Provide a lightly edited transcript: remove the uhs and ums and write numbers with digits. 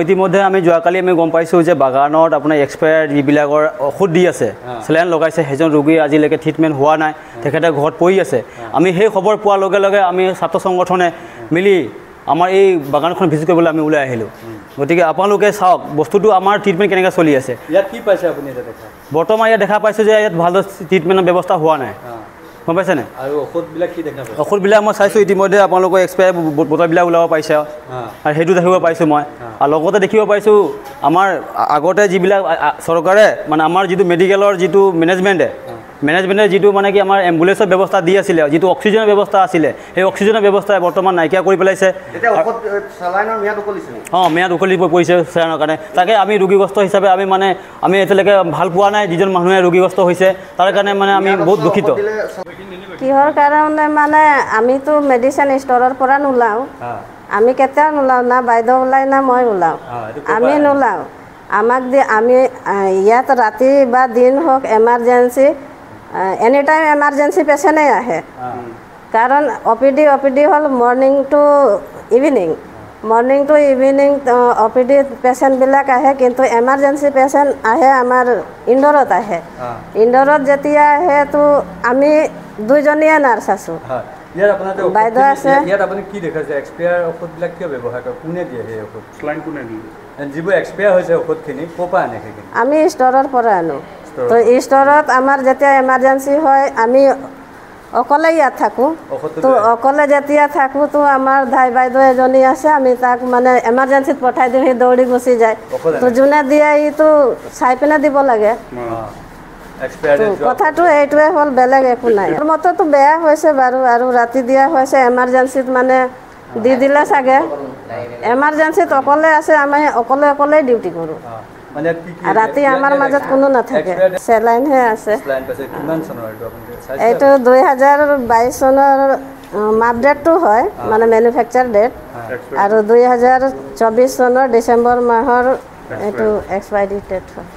ইতিমধ্যে আমি যোৱাকালি আমি গম পাইছোঁ যে বাগানত আপোনাৰ এক্সপায়াৰ যিবিলাকৰ ঔষধ দি আছে, চেলাইন লগাইছে, সেইজন ৰোগী আজিলৈকে ট্ৰিটমেণ্ট হোৱা নাই, তেখেতে ঘৰত পৰি আছে। আমি সেই খবৰ পোৱাৰ লগে লগে আমি ছাত্ৰ সংগঠনে মিলি আমাৰ এই বাগানখন ভিজিট কৰিবলৈ আমি ওলাই আহিলোঁ। গতিকে আপোনালোকে চাওক বস্তুটো আমাৰ ট্ৰিটমেণ্ট কেনেকৈ চলি আছে। ইয়াত কি পাইছে আপুনি? বৰ্তমান ইয়াত দেখা পাইছোঁ যে ইয়াত ভালদৰে ট্ৰিটমেণ্টৰ ব্যৱস্থা হোৱা নাই, গম পাইছেনে? আৰু ঔষধবিলাক কি দেখা পাইছে? ঔষধবিলাক মই চাইছোঁ, ইতিমধ্যে আপোনালোকৰ এক্সপায়াৰ বটলবিলাক ওলাব পাৰিছে আৰু সেইটো দেখিব পাইছোঁ মই। আৰু লগতে দেখিব পাইছোঁ আমাৰ আগতে যিবিলাক চৰকাৰে মানে আমাৰ যিটো মেডিকেলৰ যিটো মেনেজমেণ্টে যিটো মানে কি আমাৰ এম্বুলেঞ্চৰ ব্যৱস্থা দি আছিলে, যিটো অক্সিজেনৰ ব্যৱস্থা আছিলে, সেই অক্সিজেনৰ ব্যৱস্থা বৰ্তমান নাইকিয়া কৰি পেলাইছে। অঁ, ম্যাদ উকলি পৰিছে চেলাইনৰ কাৰণে। তাকে আমি ৰোগীগ্ৰস্ত হিচাপে আমি মানে আমি এতিয়ালৈকে ভাল পোৱা নাই। যিজন মানুহে ৰোগীগ্ৰস্ত হৈছে তাৰ কাৰণে মানে আমি বহুত দুখিত। কিহৰ কাৰণে মানে আমিতো মেডিচিন ষ্ট'ৰৰ পৰা নোলাওঁ, আমি কেতিয়াও নোলাওঁ, না বাইদেউ ওলায় না মই ওলাওঁ, আমি নোলাওঁ। আমাক দি আমি ইয়াত ৰাতি বা দিন হওক এমাৰ্জেঞ্চি, এনি টাইম এমাৰ্জেঞ্চি পেচেণ্টেই আহে। কাৰণ অ' পি ডি হ'ল morning to evening, morning to evening OPD পেচেণ্টবিলাক আহে। কিন্তু এমাৰ্জেঞ্চি পেচেণ্ট আহে আমাৰ ইনড'ৰত আহে। ইনড'ৰত যেতিয়া আহে তো আমি দুইজনীয়ে নাৰ্ছ আছোঁ, বাইদেউ আছে। ইয়াত আপুনি কি দেখাইছে? এক্সপায়াৰ ঔষধবিলাক কিয় ব্যৱহাৰ কৰে? কোনে দিয়ে সেই ঔষধ? চেলাইন কোনে দিয়ে? যিবোৰ এক্সপায়াৰ হৈছে ঔষধখিনি ক'ৰ পৰা আনে সেইখিনি? আমি ষ্ট'ৰৰ পৰা আনো। তো ষ্ট'ৰত আমাৰ যেতিয়া এমাৰ্জেঞ্চি হয়, আমি অকলে ইয়াত থাকোঁ, তো অকলে যেতিয়া থাকোঁ তো আমাৰ ধাই বাইদেউ এজনী আছে, আমি তাক মানে এমাৰ্জেঞ্চিত পঠাই দিওঁ, সি দৌৰি গুচি যায়। তো যোনে দিয়ে ইটো চাই পিনে দিব লাগে। কথাটো এইটোৱে হ'ল, বেলেগ একো নাই। মতেতো বেয়া হৈছে বাৰু। আৰু ৰাতি দিয়া হৈছে এমাৰ্জেঞ্চিত, মানে দি দিলে চাগে এমাৰ্জেঞ্চিত। অকলে আছে, আমি অকলে অকলেই ডিউটি কৰোঁ। ৰাতি আমাৰ মাজত কোনো নাথাকে। চেলাইনহে আছে। এইটো 2022 চনৰ মাপ ডেটটো হয়, মানে মেনুফেকচাৰ ডেট, আৰু 2024 চনৰ ডিচেম্বৰ মাহৰ এইটো এক্সপায়াৰী ডেট হয়।